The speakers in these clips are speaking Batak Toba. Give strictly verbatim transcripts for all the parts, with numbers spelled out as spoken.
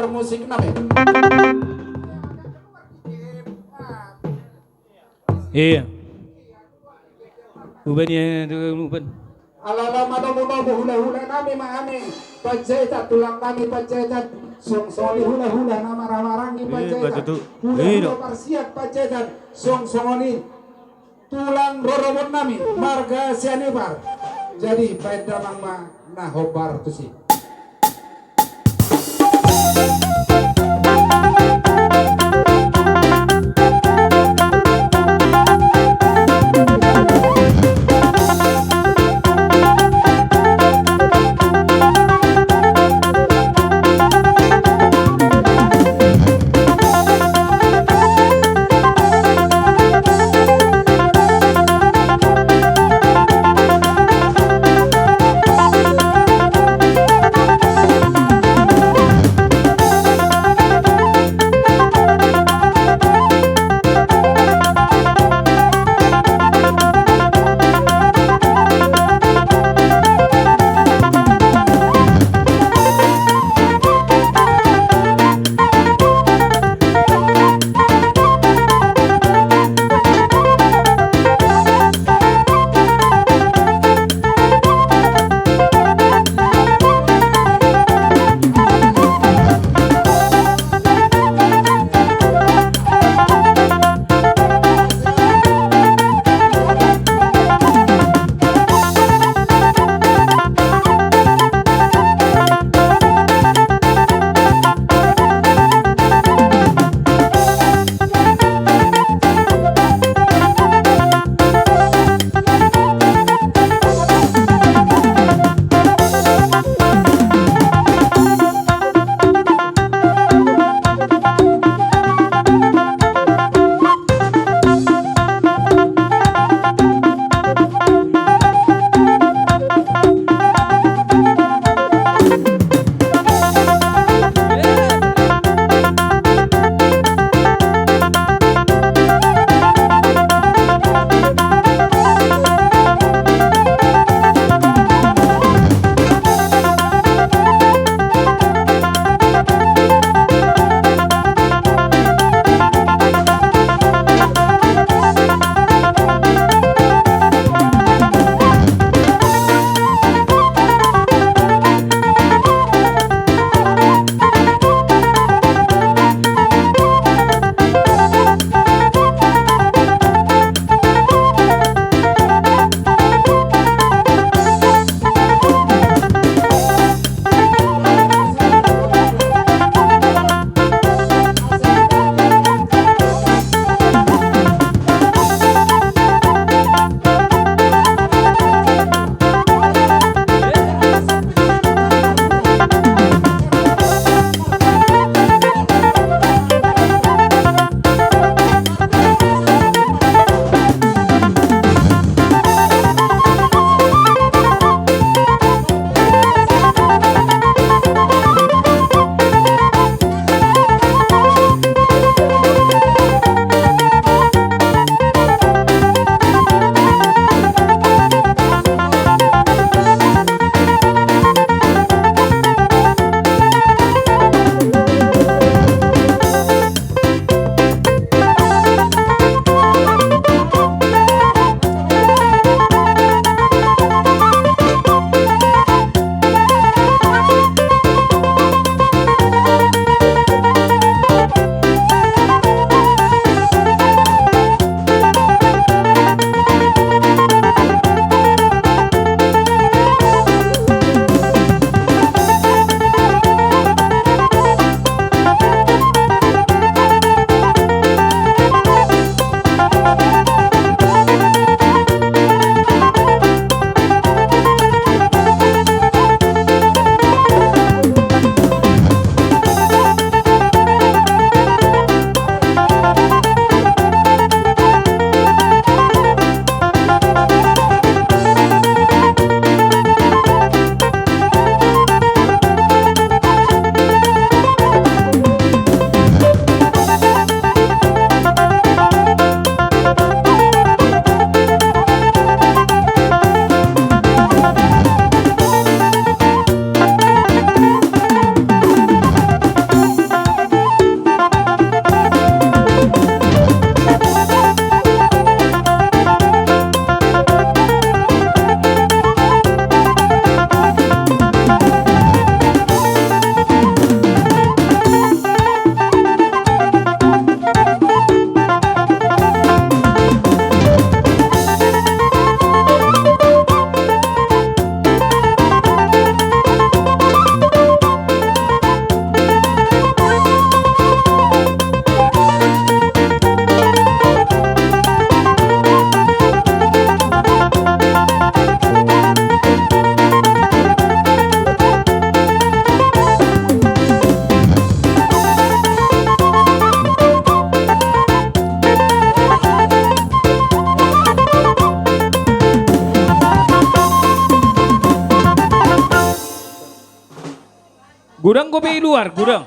Musik nami. Iya. Uban ya, uban. Alala manomu-nomu hula-hula nami ma hami Panjaitan, tulang nami Panjaitan, suang songon i hula-hula na marhahamaranggi Panjaitan, hula-hula parsiat Panjaitan, suang songon i tulang rorobot nami marga Sianipar. Jadi baen damang ma na hombar tusi. P luar gudang.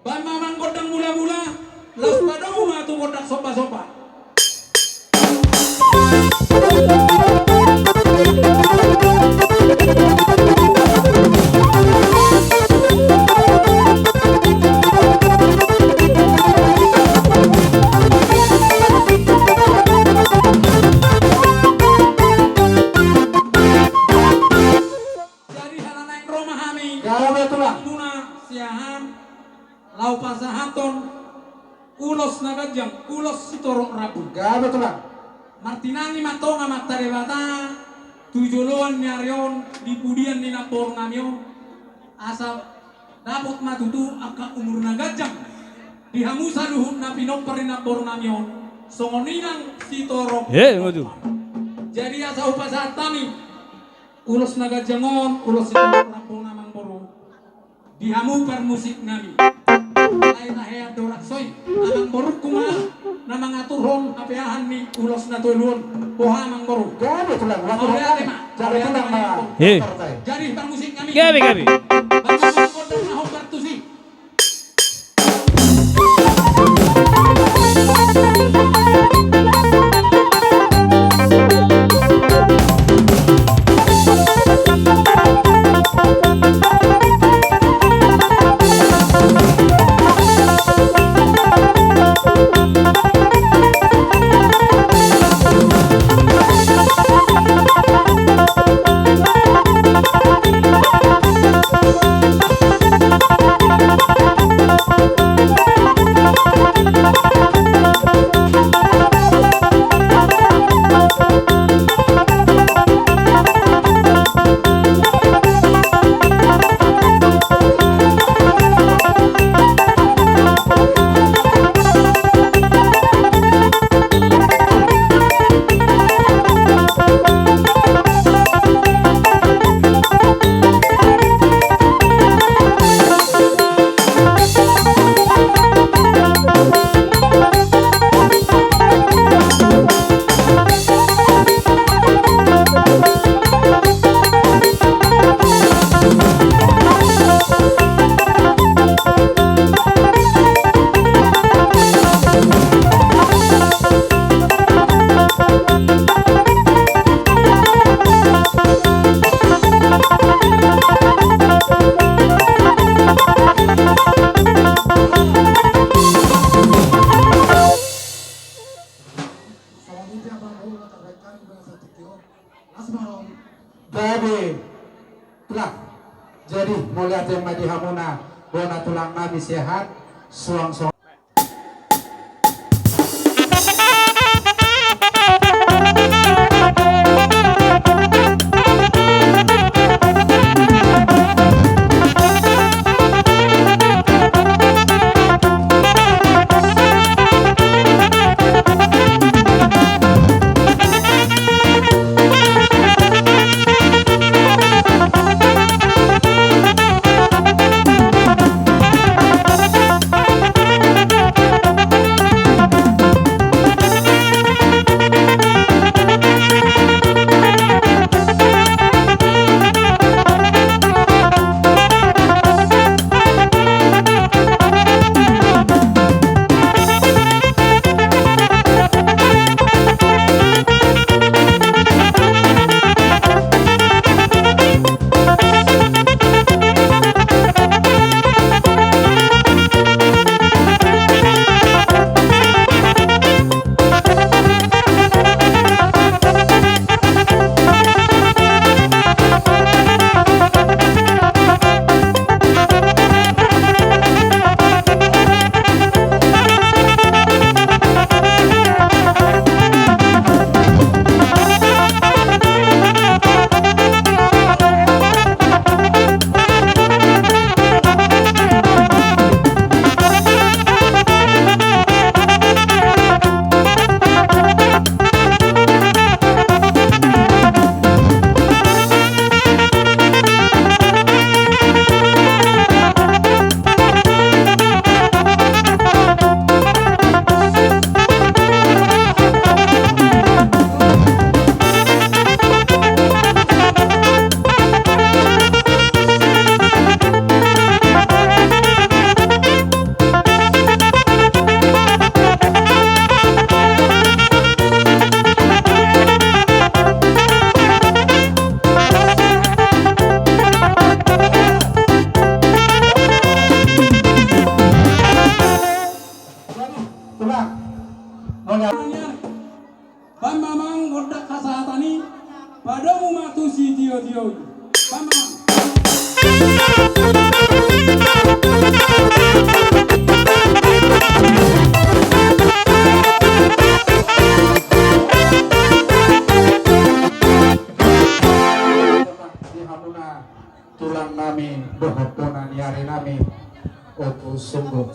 Baen ma amang gondang mula-mula, laos padomu ma tu gondang somba-somba. Jadi, hela naeng ro ma hami. Gabe, Tulang. Muna siahaan, laho pasahathon ulos na ganjang, ulos sitorop rambu. Gabe, Tulang. Martinangi ma tong Amanta Debata, tu joloan ni ari on, di pudian ni namboru nami on, asa dapot ma tutu angka umur na ganjang di hamu saluhutna pinompar ni namboru nami on, songon i nang sitorop. He, maju. Jadi, asa hupasahat hami ulos na ganjang on, ulos sitorop rambu, amang boru, di hamu parmusik nami. Alai tahe andorang so i, amang borungku ma na mangaturhon hapeahan ni ulos na tolu on. Boha, amang boru? Gabe, Tulang. Mauliate ma. Gabe, Tulang. Mauliate ma. He. Jadi, parmusik nami. Gabe, gabe. Bagaimana gondang na hombar tusi? Gabe. Tulang. Jadi, mauliate ma di hamuna, bona tulang nami sehat, suang-suang. hasahatan i, padomu ma tu sitiotio i. Bambang. Di hamuna tulang nami dohot bona ni ari nami, Ompu Sunggu.